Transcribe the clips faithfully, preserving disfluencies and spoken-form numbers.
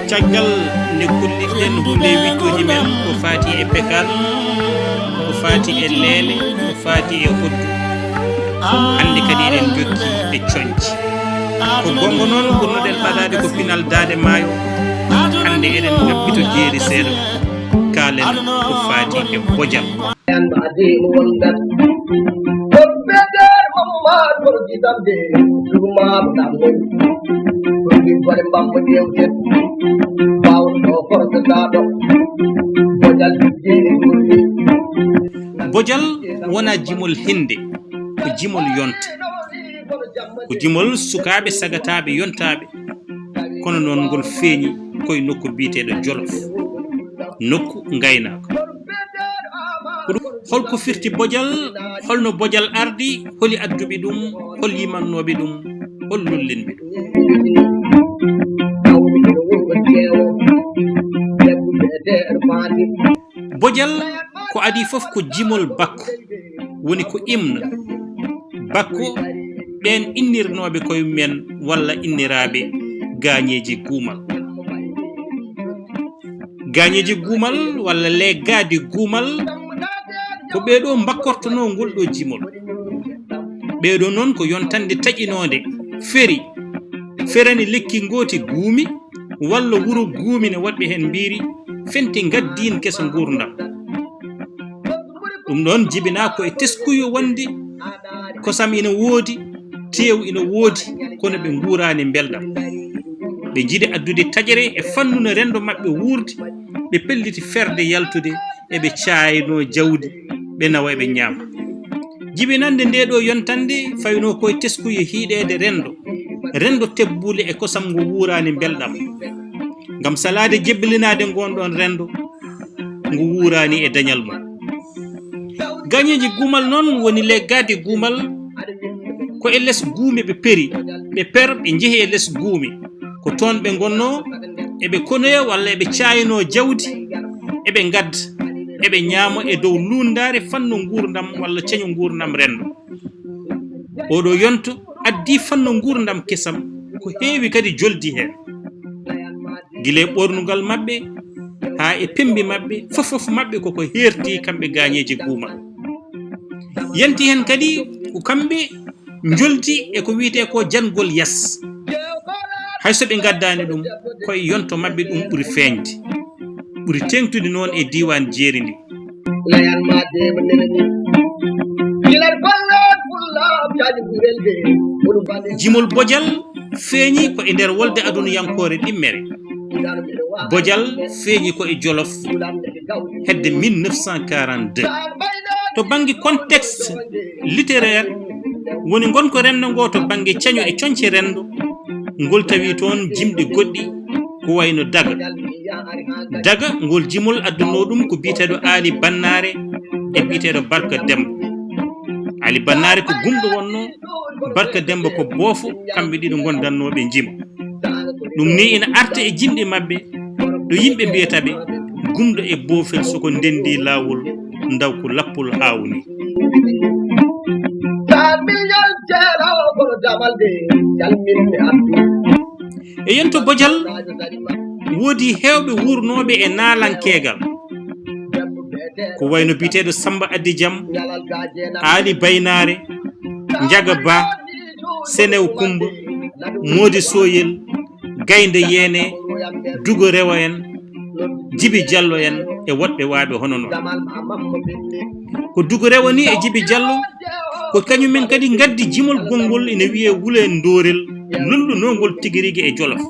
Caggal nde kolliɗen huunde e wiɗɗooji men, ko faati e pekal, ko faati e leele, ko faati e hoddu. Hannde kadi eɗen njokki e coñce. Ko gonngo noon ɓurnoɗen ɓadaade ko pinal daande maayo. Hannde eɗen ngabbito jeeri seeɗa, kaalen ko faati e bojal. Yan ma dee mo wondat. Ko beter mo ma ko gidam de. Duma mo dam mo. Ko ni bare mbam mo de o de. Bawo ko ko da do. Bojal de ni. Bojal wona jimol hinde, ko jimol yonta. Ko jimol sukaaɓe sagataaɓe yontaaɓe. Kono noon ngol feeñi koye nokku biyeteeɗo Jolof, nokku ngaynaaka. Ko ɗum, holko firti bojal? Holno bojal ardi? Holi adduɓe ɗum? Hol yimannooɓe ɗum? Hol lollinɓe ɗum? Bojal ko adii fof ko jimol bakko, woni ko imna. Bakko, ɓeen innirnooɓe koye mumen walla inniraaɓe gaañeeji guumal. Gaañeeji guumal walla les gars du guumal, ko ɓee ɗoo mbakkortonoo ngol ɗoo jimol. Ɓee ɗoo noon ko yontannde taƴinoonde feri, ferani lekki ngooti guumi, walla wuro guumi no woɗɓe heen mbiyri, fenti ngaddiin keso nguurndam. Ɗum ɗoon jibinaa ko e teskuyo wonde kosam ina woodi, teew ina woodi, kono ɓe nguuraani mbelɗam. Ɓe njiɗi addude taƴre e fannude renndo maɓɓe wuurde, ɓe pelliti ferde yaltude, eɓe caaynoo jawdi, ɓe nawa eɓe ñaama. Jibinannde ndee ɗoo yontannde faynoo koye teskuyo hiiɗeede renndo, renndo tebbuule e kosam ngo wuuraani mbelɗam. Ngam salaade jebbilinaade ngoon ɗoon renndo, ngu wuuraani e dañal mum. Gaañeeji guumal noon woni les gars du guumal, ko e les guumi ɓe peri, ɓe per, ɓe njehi e les guumi. Ko toon ɓe ngonnoo, eɓe konoya walla eɓe caaynoo jawdi, eɓe ngadda, eɓe ñaama e dow luunndaare fannu nguurndam walla cañu nguurndam renndo. Oɗo yonto addi fannu nguurndam kesam, ko heewi kadi joldi heen. Gila e ɓoornugal maɓɓe haa e pemmbi maɓɓe, fof fof maɓɓe koko heerti kamɓe gaañeeji guumal. Yanti heen kadi ko kamɓe njoldi e ko wiyetee ko janngol yas. Hay so ɓe ngaddaani ɗum, koye yonto maɓɓe ɗum ɓuri feeñde. Ɓuri teeŋtude noon e diiwaan jeeri ndi. Layan ma deema nene ni. Gilal ballo fulla jaji burelde. Jimol bojal feeñi ko e nder wolde aduniyankoore ɗimmere. Bojal feeñi ko e Jolof hedde mille neuf cent quarante-deux. To bannge contexte littéraire, woni ngonka renndo ngo to bannge caño e coñce renndo, ngol tawi toon jimɗi goɗɗi ko wayno daga. Daga ngol jimol addunoo ɗum ko biyeteeɗo Aali Bannaare e biyeteeɗo Barka Demba. Aali Bannaare ko gumɗo wonnoo, Barka Demba ko boofo, kamɓe ɗiɗo ngondannoo ɓe njima. Ɗum ni ina arta e jimɗi maɓɓe, ɗo yimɓe mbiyata ɓe, gumɗo e boofel so ko ndenndi laawol, ndaw ko lappol haawni. E yonto bojal, woodi heewɓe wuurnooɓe e naalankeegal. Ko wayno biyeteeɗo Samba Addi Jam, Aali Baynaare, Njaga Ba, Senew Kumba, Moodi Sooyel, Gaynde Yeene, Dugo Rewo en, Jibi Jallo en e woɗɓe waaɓe hono noon. Ko Dugo Rewo ni e Jibi Jallo, ko kañumen kadi ngaddi jimol gonngol ina wiyee Wuleen Ndoorel, lollunoongol tigi rigi e Jolof.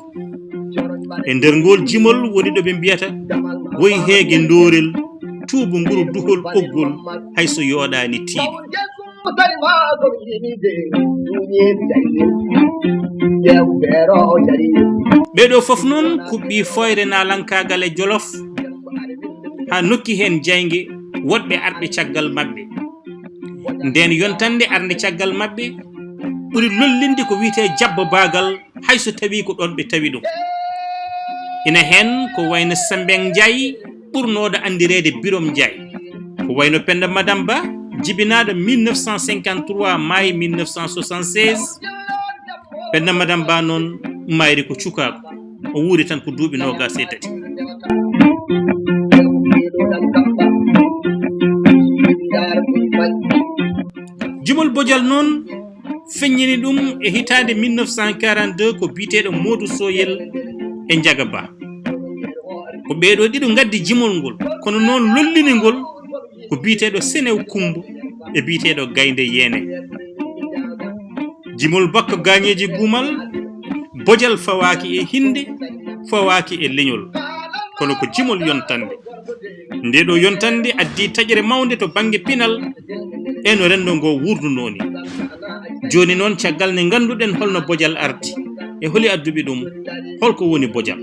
E nder ngol jimol woni ɗo ɓe mbiyata, woy heege ndoorel, tuubu nguru duhol ɓoggol, hay so yooɗaani tiiɗi. Ɓee ɗoo fof noon kuɓɓi fooyre naalankaagal e Jolof, haa nokki heen jaynge woɗɓe arɓe caggal maɓɓe. Ndeen yontannde arnde caggal maɓɓe ɓuri lollinde ko wiyetee jabba baagal, hay so tawii ko ɗoon ɓe tawi ɗum. Ina heen ko wayno Sembeng Njaay, ɓurnooɗo anndireede Birom Njaay. Ko wayno Penda Madam Ba, jibinaaɗo mille neuf cent cinquante-trois, maayi mille neuf cent soixante-seize. Penda Madam Ba noon mayri ko cukaaku. O wuuri tan ko duuɓi noogaas e tati. Jimol Bojal noon feññini ɗum e hitaande mille neuf cent quarante-deux ko biyeteeɗo Moodu Sooyel e Njaga Ba. Ko ɓee ɗoo ɗiɗo ngaddi jimol ngol, kono noon lollini ngol ko biyeteeɗo Senew Kumba e biyeteeɗo Gaynde Yeene. Jimol Bakko Gaañeeji Gumal, Bojal fawaaki e hinnde, fawaaki e leñol, kono ko jimol yontannde. Ndee ɗoo yontannde addii taƴre mawnde to bannge pinal e no renndo ngoo wuurdunoo nii. Jooni noon, caggal nde ngannduɗen holno Bojal ardi e holi adduɓe ɗum, holko woni Bojal?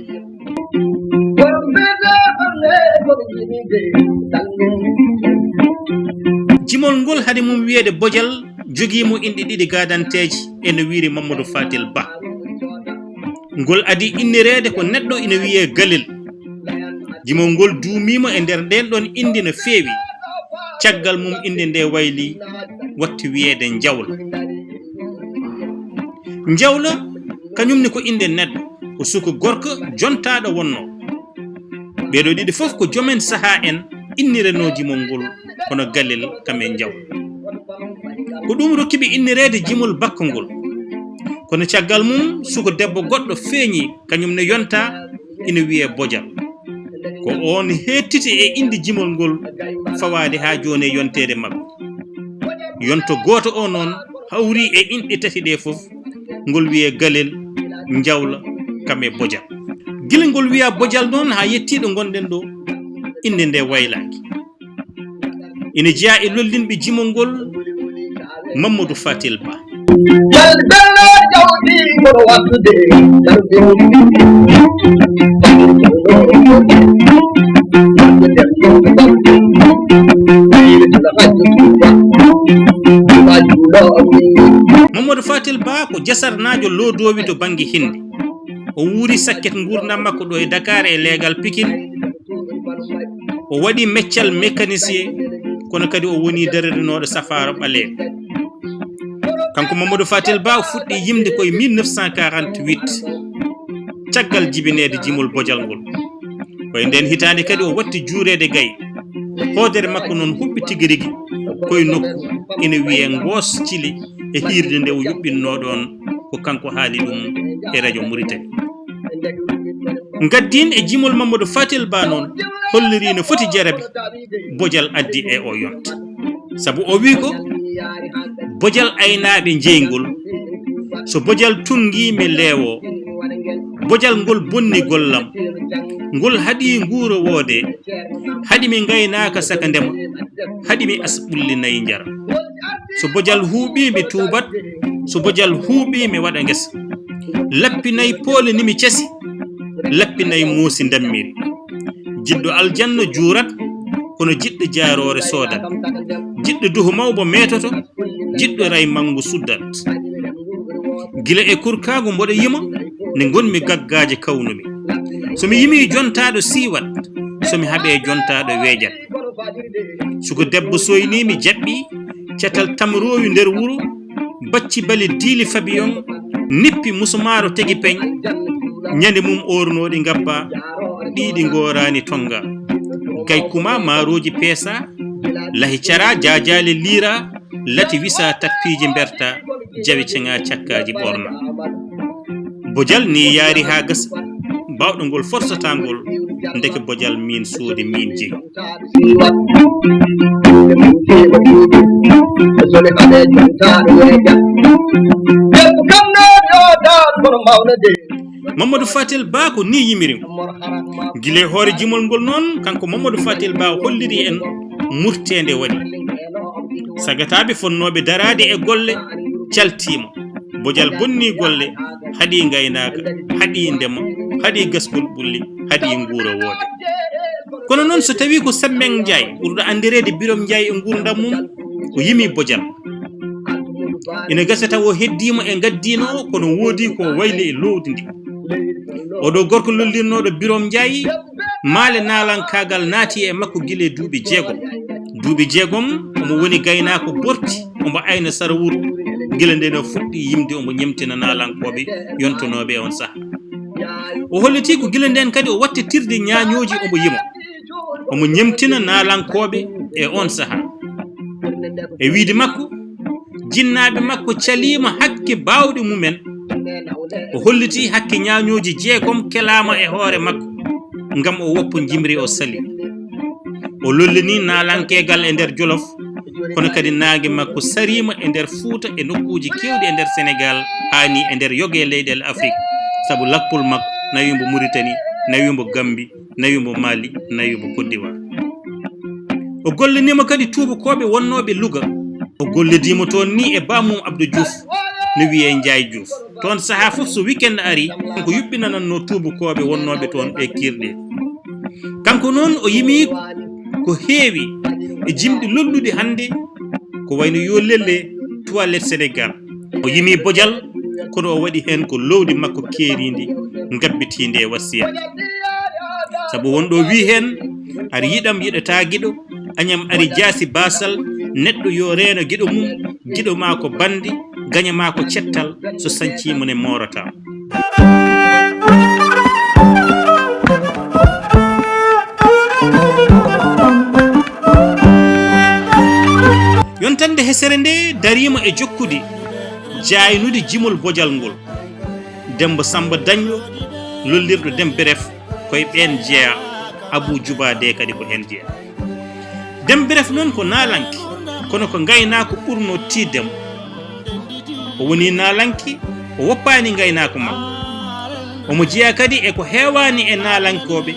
Jimol ngol, hade mum wiyeede Bojal, jogii mo inɗe ɗiɗi gaadanteeje, ene wiyee Mamadou Fatel Ba. Ngol adii innireede ko neɗɗo ina wiyee Galel. Jimol ngol duumiima e nder ndeen ɗoon innde no feewi. Caggal mum innde ndee waylii, watti wiyeede Njawla. Njawla, kañum ne ko innde neɗɗo, ko suka gorko jontaaɗo wonnoo. Ɓee ɗoo ɗiɗi fof ko joomen sahaa en inniranoo jimol ngol, hono Galel kam e Njawla. Ko ɗum rokki ɓe innireede jimol Bakko ngol. Kono caggal mum, suka debbo goɗɗo feeñi, kañum ne yontaa, ina wiyee Bojal. Ko oon heedtiti e innde jimol ngol fawaade haa jooni e yonteede makko. Yonto gooto o noon hawri e inɗe tati ɗee fof, ngol wiyee Galel, Njawla, kam e Bojal. Gila ngol wiyaa Bojal noon haa yettii ɗo ngonɗen ɗo, innde nde waylaaki. Ina jeyaa e lollinɓe jimol ngol, Mamadou Fatel Ba. Mamadou Fatel Ba ko jasarnaajo loodoowi to bannge hinnde. O wuuri sakket nguurndam makko ɗo e Dakar e leegal Pikine. O waɗi meccal mécanicien, kono kadi o woni darorinooɗo safaara ɓaleeɓe. Kanko Mamadou Fatel Ba o fuɗɗi yimde ko e mille neuf cent quarante-huit, caggal jibineede jimol Bojal ngol. Ko e ndeen hitaande kadi o watti juureede Gaye. Hoodere makko noon huɓɓi tigi rigi ko e nokku ina wiyee Ngoos Cili e hiirde nde o yuɓɓinnoo ɗoon, ko kanko haali ɗum e rajo Mauritanie. Ngaddiin e jimol Mamadou Fatel Ba noon hollirii no foti jarabi Bojal addi e o yonta. Sabu o wii ko Bojal aynaaɓe njeyi ngol, so Bojal tunngii mi leewoo, Bojal ngol bonni gollam, ngol haɗi nguura woode, haɗi mi ngaynaaka saka ndema, haɗi mi as ɓulli nayi njara. So Bojal huuɓii mi tuubat, so Bojal huuɓii mi waɗa ngesa. Lappi nayi poole ni mi casi, lappi nayi moosi ndammiri. Jiɗɗo aljanna juurat, kono jiɗɗo jaaroore soodat. Jiɗɗo duhu mawbo meetoto, jiɗɗo ray manngu suddat. Gila e kurkaagu mboɗo yima, nde ngonmi gaggaaje kawnumi. So mi yimii jontaaɗo siiwat, so mi haɓee jontaaɗo weejat. Suka debbo soynii mi jaɓɓii, catal tamroowi nder wuro, bacci bali diili fabiyon, nippi musumaaro tegi peñ, ñande mum oornooɗi ngabba, ɗiiɗi ngooraani tonnga. Gay kuma maarooji peesa, lahi cara jaajaale liira, lati wisa tappiiji mberta, jawi ceŋa cakkaaji ɓorna. Bojal ni yaari haa gasa, baawɗo ngol forsata ngol, ndeke Bojal miin soodi miin jeyi. Mamadou Fatel Ba ko ni yimiri mo. Gila e hoore jimol ngol noon, kanko Mamadou Fatel Ba holliri en murteende waɗi. Sagataaɓe fonnooɓe daraade e golle caltiima. Bojal bonni golle, haɗi ngaynaaka, haɗi ndema, haɗi gasgol ɓulli, haɗi nguura woode. Kono noon, so tawii ko Sembeŋ Njaay, ɓurɗo anndireede Birom Njaay e nguurndam mum, o yimi Bojal. Ina gasa taw o heddiima e ngaddiino, kono woodi ko wayli e lowdi ndi. Oɗo gorko lollirnooɗo Birom Njaay, maale naalankaagal naati e makko gila e duuɓi jeegom. Duuɓi jeegom, omo woni gaynaako borti, omo ayna sara wuro, gila nde no fuɗɗi yimde, omo ñemtina naalankooɓe yontonooɓe e on saha. O hollitii ko gila ndeen kadi o wattitirde ñaañooji omo yima. Omo ñemtina naalankooɓe e oon sahaa. E wiyde makko, jinnaaɓe makko caliima hakke baawɗe mumen. O hollitii hakke ñaañooji jeegom kelaama e hoore makko, ngam o woppa njimri o salii. O lollini naalankeegal e nder Jolof, kono kadi naange makko sariima e nder Fuuta e nokkuuji keewɗi e nder Senegaal, haa ni e nder yoga e leyɗeele Afrik, sabu lappol makko nawi mbo Muritani, nawi mbo Gambi, nawi mbo Mali, nawi mbo Côte d'Ivoire. O gollaniima kadi tuubakooɓe wonnooɓe Louga. O gollidiima toon ni e bammum Abdou Diouf, no wiyee Njaay Diouf. Toon sahaa fof so weekend arii, kanko yuɓɓinanannoo tuubakooɓe wonnooɓe toon ɓe kiirɗe. Kanko noon o yimii ko heewi e jimɗi lolluɗi hannde, ko wayno Yo Lelle, Toilette Sénégal. O yimii Bojal, kono o waɗi heen ko loowdi makko keeriindi, ngabbitiindi e wasiyaaji. Sabu won ɗo wii heen, "Ar yiɗam yiɗataa giɗo, añam ari jaasi baasal, neɗɗo yo reeno giɗo mum, giɗo maa ko bandi, gaño maa ko cettal, so sañciima ne moorataa." Yontannde hesere nde dariima e jokkude jaaynude jimol Bojal ngol. Demmba Sammba Dañɗo, lollirɗo Dem Bref, ko e ɓeen jeyaa, Abuu Juba de kadi ko heen jeyaa. Dem Bref noon ko naalanke, kono ko ngaynaako ɓurnoo tiiɗde mo. O woni naalanke, o woppaani ngaynaako makko. Omo jeyaa kadi e ko heewaani e naalankooɓe,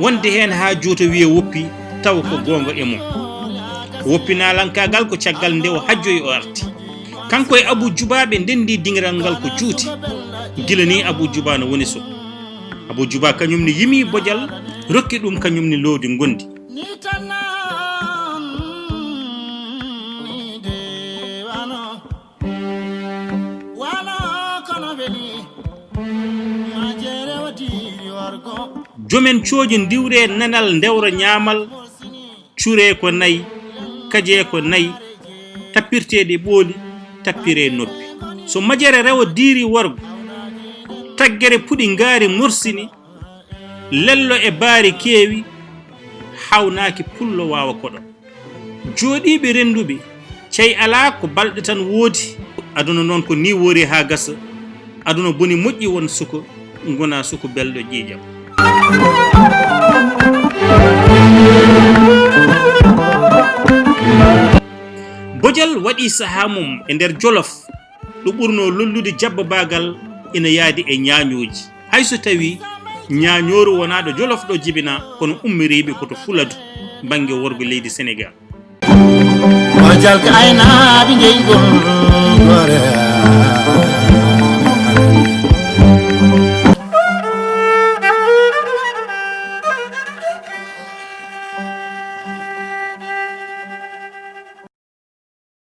wonde heen haa juuta wiyee woppi, tawa ko goonga e mum. O woppi naalankaagal ko caggal nde o hajjoyi o arti. Kanko e Abuu Juba ɓe ndenndi diŋiral ngal ko juuti. Gila ni Abuu Juba no woni suka. Abuu Juba kañum ne yimi Bojal, rokki ɗum kañum ne loowdi ngonndi. Jomen cooji ndiwre nanal ndewra ñaamal, curee ko nayi, kajee ko nayi, tappirtee ɗe ɓooli, tappiree noppi. So majere rewo diiri wargo, taggere puɗi ngaari morsini, lello e baari keewi, hawnaaki pullo waawa koɗo. Jooɗiiɓe rennduɓe, cey alaa ko balɗe tan woodi. Aduna noon ko ni woori haa gasa. Aduna boni moƴƴi won suko, ngona suko belɗo ƴiiƴam. Bojal waɗi sahaa mum e nder Jolof, ɗo ɓurnoo lollude jabbabaagal ina yaadi e ñaañooji. Hay so tawii ñaañooru wonaa ɗo Jolof ɗo jibinaa, kono ummiriiɓe ko to Fuladu, bannge worgo leydi Senegaal. Bojal ko aynaaɓe ngeyngol Korea.